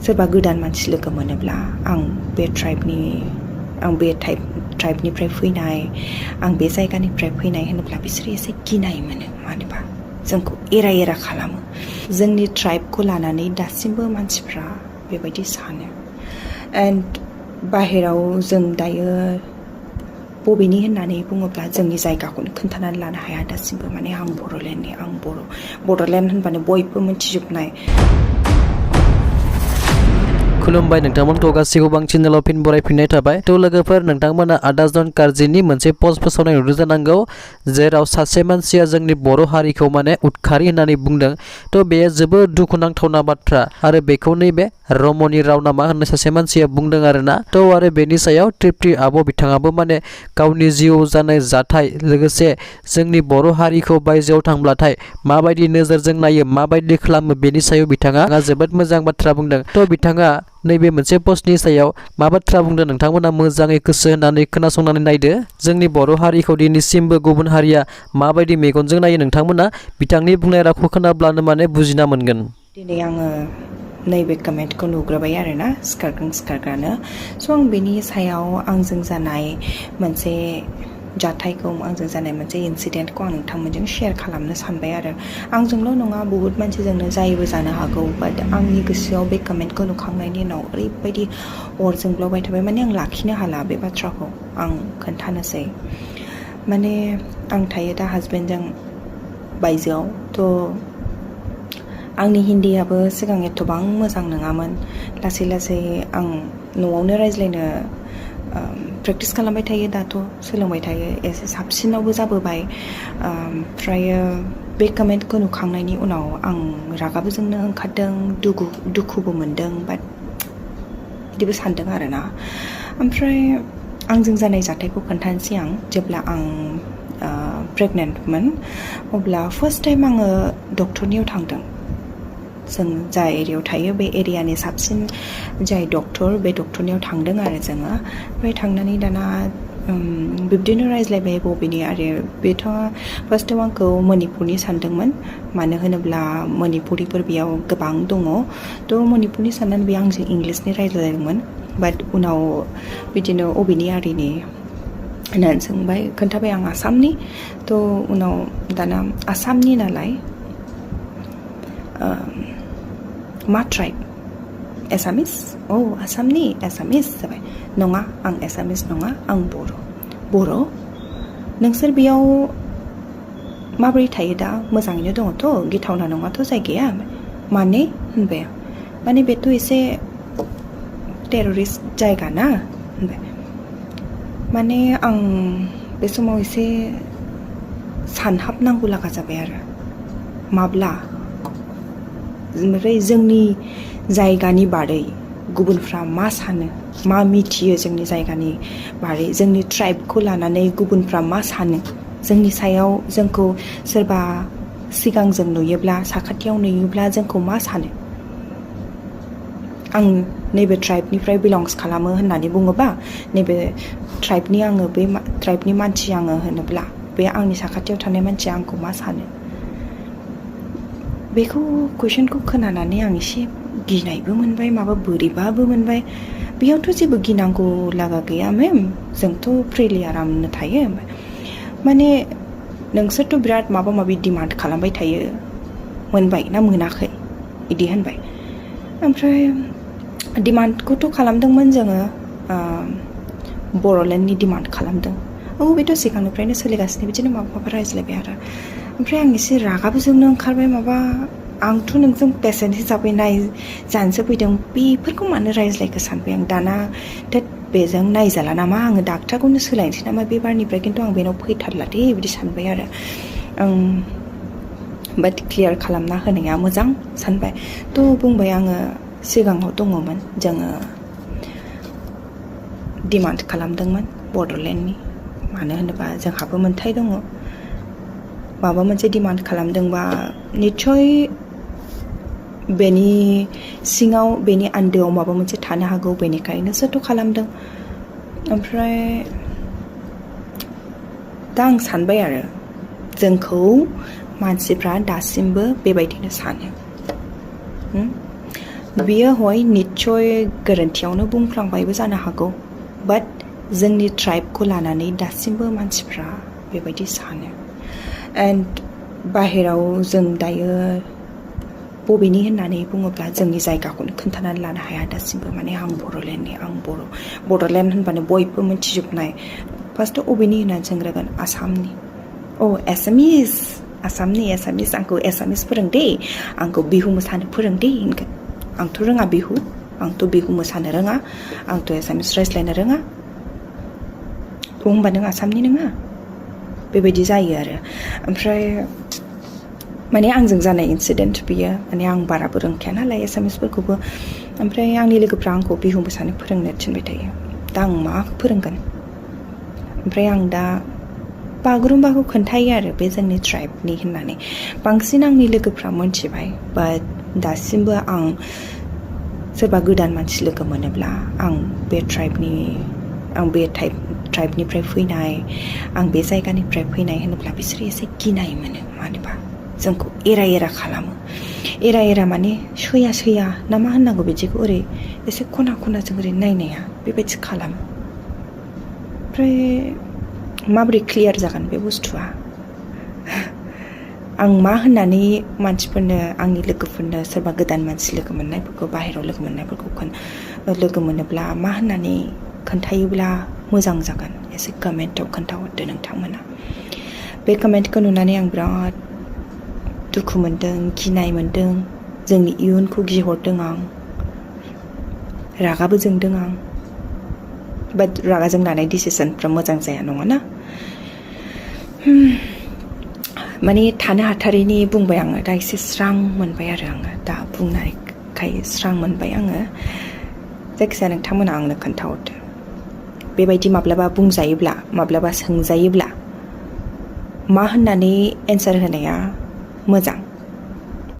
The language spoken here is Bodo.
सोरबा गोदान मानसि लोगो मोनोब्ला आं बे ट्राइबनिफ्राय फैनाय आं बे जायगानिफ्राय फैनाय होनोब्ला बिसोरो एसे गिनाय मोनो मानोबा जोंखौ एरा खालामो जोंनि ट्राइबखौ लानानै दासिमबो मानसिफ्रा बेबायदि सानो एन्ड बाहेराव जों दायो बबेनि होननानै बुङोब्ला जोंनि जायगाखौनो खोन्थानानै लानो हाया दासिमबो माने आं बर'लेण्डनि आं बर'लेण्ड होनबानो बयबो मिथिजोबनाय खुलुमबाय नोंथांमोनखौ गासैखौबो आं चेनेलाव फिन बरायफिननाय थाबाय थ' लोगोफोर नोंथांमोना आदाजन कार्जिनि मोनसे पस्ट फोसावनाय नुदों जानांगौ जेराव सासे मानसिया जोंनि बर' हारिखौ माने उदखारि होननानै बुंदों थ' बेयो जोबोद दुखुनांथावना बाथ्रा आरो बेखौ नैबे रमनि राव नामा होननाय सासे मानसिया बुंदों आरोना थ' आरो बेनि सायाव ट्रिप्रि आब' बिथाङाबो माने गावनि जिउआव जानाय जाथाय लोगोसे जोंनि बर' हारिखौ बायजोआव थांब्लाथाय माबायदि नोजोरजों नायो माबायदि खालामो बेनि सायाव बिथाङा जोबोद मोजां बाथ्रा बुंदों थ' बिथाङा नैबे मोनसे पस्टनि सायाव मा बाथ्रा बुंदों नोंथांमोना मोजाङै गोसो होनानै खोनासंनानै नायदो जोंनि बर' हारिखौ दिनैसिमबो गुबुन हारिया माबायदि मेगनजों नायो नोंथांमोना बिथांनि बुंनाय रावखौ खोनाब्लानो माने बुजिना मोनगोन दिनै आङो नैबे कमेन्टखौ नुग्रोबाय आरोना सिखारग्रानो स' आं बेनि सायाव आंजों जानाय मोनसे जाथायखौ आंजों जानाय मोनसे इन्सिडेन्टखौ आं नोंथांमोनजों शेयार खालामनो सानबाय आरो आंजोंल' नङा बहुत मानसिजोंनो जायोबो जानो हागौ बाट आंनि गोसोआव बे कमेन्टखौ नुखांनायनि उनाव ओरैबायदि अर जोंब्लावबाय थाबाय माने आं लाखिनो हाला बे बाथ्राखौ आं खोन्थानोसै माने आं थायो दा हाजबेन्डजों बायजोआव थ' आंनि हिन्दीयाबो सिगां एथबां मोजां नङामोन लासै आं न'आवनो रायज्लायनो प्रेक्टिस खालामबाय थायो दाथ' सोलोंबाय थायो एसे साबसिनावबो जाबोबाय ओमफ्रायो बे कमेन्टखौ नुखांनायनि उनाव आं रागाबो जोंनो ओंखारदों दुखुबो मोनदों बाट बिदिबो सानदों आरोना ओमफ्राय आंजों जानाय जाथायखौ खोन्थानोसै आं जेब्ला आं प्रेगनेन्टमोन अब्ला फार्स्ट टाइम आङो डक्टरनियाव थांदों जों जाय एरियायाव थायो बे एरियानि साबसिन जाय डक्टर बे डक्टरनियाव थांदों आरो जोङो ओमफ्राय थांनानै दाना बिब्दिनो रायज्लायबाय बबेनि आरो बेथ' फार्स्टआव आंखौ मणिपुरनि सानदोंमोन मानो होनोब्ला मणिपुरिफोर बेयाव गोबां दङ थ' मणिपुरनि साननानै बे आंजों इंलिसनि रायज्लायदोंमोन बाट उनाव बिदिनो अबेनि आरिनि होननानै सोंबाय खोन्थाबाय आं आसामनि थ' उनाव दाना आसामनि नालाय मा ट्राइब एसामिस आसामनि एसामिस जाबाय नङा आं एसामिस नङा आं बर' नोंसोर बेयाव माबोरै थायो दा मोजाङैनो दङथ' गिथावना नङाथ' जायगाया माने होनबाय माने बेथ' एसे टेररिस्ट जायगा ना होनबाय माने आं बे समाव एसे सानहाबनांगौ लागा जाबाय आरो माब्ला ओमफ्राय जोंनि जायगानि बारै गुबुनफ्रा मा सानो मा मिथियो जोंनि जायगानि बारै जोंनि ट्राइबखौ लानानै गुबुनफ्रा मा सानो जोंनि सायाव जोंखौ सोरबा सिगांजों नुयोब्ला साखाथियाव नुयोब्ला जोंखौ मा सानो आं नैबे ट्राइबनिफ्राय बिलंस खालामो होननानै बुङोबा नैबे ट्राइबनि आङो बे ट्राइबनि मानसि आङो होनोब्ला बे आंनि साखाथियाव थानाय मानसिया आंखौ मा सानो बेखौ कुइसनखौ खोनानानै आं एसे गिनायबो मोनबाय माबा बोरैबाबो मोनबाय बेयावथ' जेबो गिनांगौ लागा गैया मेम जोंथ' फ्रिलि आरामनो थायो माने नोंसोरथ' बिराद माबा माबि डिमान्ड खालामबाय थायो मोनबाय ना मोनाखै बिदि होनबाय ओमफ्राय डिमान्डखौथ' खालामदोंमोन जोङो बर'लेण्डनि डिमान्ड खालामदों बेथ' सिगांनिफ्रायनो सोलिगासिनो बिदिनो माबा रायज्लायबाय आरो ओमफ्राय आं एसे रागाबो जोंनो ओंखारबाय माबा आंथ' नोंजों पेसेन्ट हिसाबै जानोसो फैदों बेफोरखौ मानो रायज्लायखो सानबाय आं दाना बेजों नायजाला नामा आङो डाक्टारखौनो सोलायनोसै नामा बेबारनिफ्राय खिन्थु आं बेनाव फैथारला दे बिदि सानबाय आरो बाट क्लियार खालामना होनाया मोजां सानबाय थ' बुंबाय आङो सिगाङाव दङमोन जोङो डिमान्ड खालामदोंमोन बड'लेण्डनि मानो होनोबा जोंहाबो मोन्थाय दङ माबा मोनसे डिमान्ड खालामदोंबा निस्सय बेनि सिङाव बेनि आन्दोआव माबा मोनसे थानो हागौ बेनिखायनो सोरथ' खालामदों ओमफ्राय दा आं सानबाय आरो जोंखौ मानसिफ्रा दासिमबो बेबायदिनो सानो बियो हय निस्सय गोरोन्थियावनो बुंफ्लांबायबो जानो हागौ बाट जोंनि ट्राइबखौ लानानै दासिमबो मानसिफ्रा बेबायदि सानो एन्ड बाहेराव जों दायो बबेनि होननानै बुङोब्ला जोंनि जायगाखौनो खोन्थानानै लानो हाया दासिमबो माने आं बर'लेण्डनि आं बर'लेण्ड होनबानो बयबो मिथिजोबनाय फार्स्टआव बबेनि होननानै सोंग्रोगोन आसामनि एसामिस एसामिस आंखौ एसामिस फोरोंदे आंखौ बिहु मोसानो फोरोंदे होनगोन आंथ' रोङा आंथ' बिहु मोसानो रोङा आंथ' एसामिस रायज्लायनो रोङा होमबा नों आसामनि नङा बेबायदि जायो आरो ओमफ्राय माने आंजों जानाय इनसिडेन्ट बियो माने आं बाराबो रोंखाया नालाय एसामिसफोरखौबो ओमफ्राय आंनि लोगोफ्रा आंखौ बिहु मोसानो फोरोंनो थिनबाय थायो दा आं मा फोरोंगोन ओमफ्राय आं दा बागुरुम्बाखौ खोन्थायो आरो बे जोंनि ट्राइबनि होननानै बांसिन आंनि लोगोफ्रा मोनथिबाय बाट दासिमबो आं सोरबा गोदान मानसि लोगो मोनोब्ला आं बे ट्राइबनिफ्राय फैनाय आं बे जायगानिफ्राय फैनाय होनोब्ला बिसोरो एसे गिनाय मोनो मानोबा जोंखौ एरा खालामो एरा माने सैया ना मा होननांगौ बिदिखौ ओरै एसे खना खनाजों ओरै नायनाया बेबायदि खालामो ओमफ्राय माबोरै क्लियार जागोन बे बुस्थुआ आं मा होननानै मानसिफोरनो आंनि लोगोफोरनो सोरबा गोदान मानसि लोगो मोननायफोरखौ बाहेरायाव लोगो मोननायफोरखौ लोगो मोनोब्ला मा होननानै खोन्थायोब्ला मोजां जागोन एसे कमेन्टआव खोन्थाहरदो नोंथांमोना बे कमेन्टखौ नुनानै आं बिराद दुखु मोनदों गिनाय मोनदों जोंनि इयुनखौ गिहरदों आं रागाबो जोंदों आं बाट रागाजों लानाय डिसिसनफ्रा मोजां जाया नङाना माने थानो हाथारैनि बुंबाय आङो दा एसे स्रां मोनबाय आरो आङो दा बुंनायखाय स्रां मोनबाय आङो जायखिजाया नोंथांमोना आंनो खोन्थाहरदो बेबायदि माब्लाबा बुंजायोब्ला माब्लाबा सोंजायोब्ला मा होननानै एन्सार होनाया मोजां